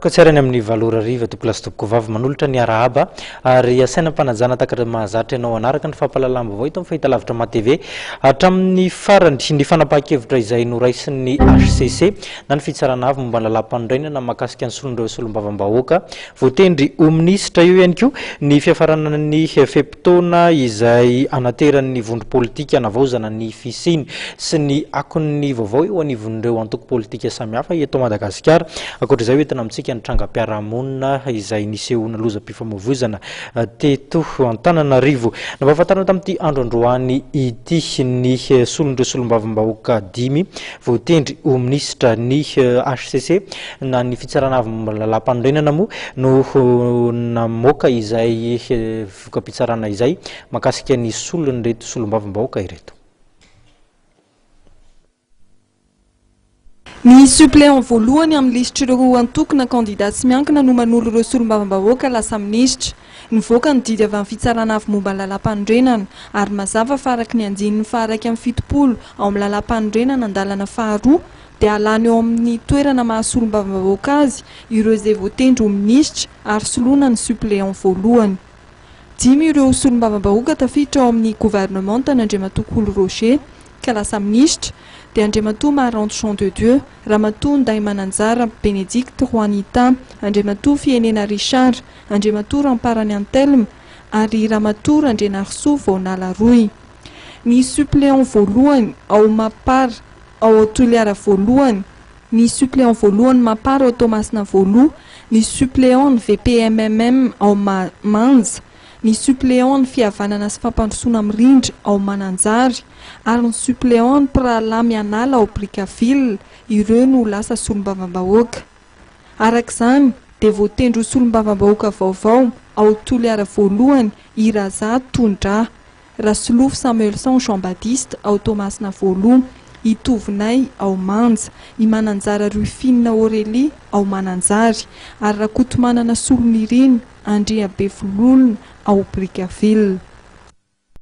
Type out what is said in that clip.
Katroka tsara ny amin'ny 8 ora hariva, tompokolahy sy tompokovavy, manolotra ny arahaba ary asaina am-panajana tahaka ny mahazatra ianao hanaraka ny fampahalalam-baovao eto amin'ny fahitalavitra MATV hatramin'ny farany. Ny fanapahan-kevitra izay noraisin'ny hcc na ny Fitsarana Avo momba ny Lalàmpanorenana mahakasika ny solon'ireo solombavambahoaka voatendry ho minisitra. Eo ihany koa ny fiafaranan'ny fe-potoana izay anateran'ny vondrom-politika hanavaozana ny fisiany sy ny akon'ny vaovao eo anivon'ireo antoko politika samihafa eto Madagasikara. Ankoatra izay, hoentina amintsika ny trangam-piarahamonina izay nisehoana lozam-pifamoivoizana teto Antananarivo. Nampahafantarina tamin'ity andro androany ity ny solon'ireo solombavambahoaka dimy voatendry ho minisitra. Ny hcc na ny Fitsarana Avo momba ny Lalàmpanorenana moa no namoaka izay voka-pitsarana izay mahakasika ny solon'ireto solombavambahoaka ireto. Ny suppléant voalohany amin'ny lisitr'ireo antoko na kandida tsy miankina no manolo ireo solombavambahoaka lasa minisitra. Nivoaka ny didy avy amin'ny Fitsarana Avo momba ny Lalàmpanorenana ary mazava fa araka ny andininy faha-71 ao amin'ny Lalàmpanorenana andalana faharoa dia alàna eo amin'ny toerana maha solombavambahoaka azy ireo izay voatendry ho minisitra ary soloina ny suppléant voalohany. Dimy ireo solombavambahoaka tafiditra ao amin'ny governemantan'Andriamatoa Kolo Roger ka lasa minisitra, dia Andriamatoa Maharanto Jean de Dieu, Ramatoa Nday Mananjara Bénédicte Juanita, Andriamatoa Fihenena Richard, Andriamatoa Ramparany Anthelme ary Ramatoa Randrianarisoa Vaonala Roy. Ny suppléant voalohany ao Mapar ao Toliara voalohany, ny suppléant voalohany Mapar ao Toamasina voaloha, ny suppléant ny VPMMM ao Manja, ny suppléant ny Fihavanana sy Fampandrosoana Mirindra ao Mananjary ary ny suppléant ny Mpirahalahy Mianala ao Brickaville, ireo no lasa solombavambahoaka. Araka izany dia voatendry ho solombavambahoaka vaovao ao Toliara voalohany i Raza Tondra. Rasolofo Samuelson Jean Baptiste ao Toamasina voaloha, i Tovonay ao Manja, i Mananjara Ruffine Aurélie ao Mananjary ary Rakotomanana Solonirina Andriabevololona ao Brickaville.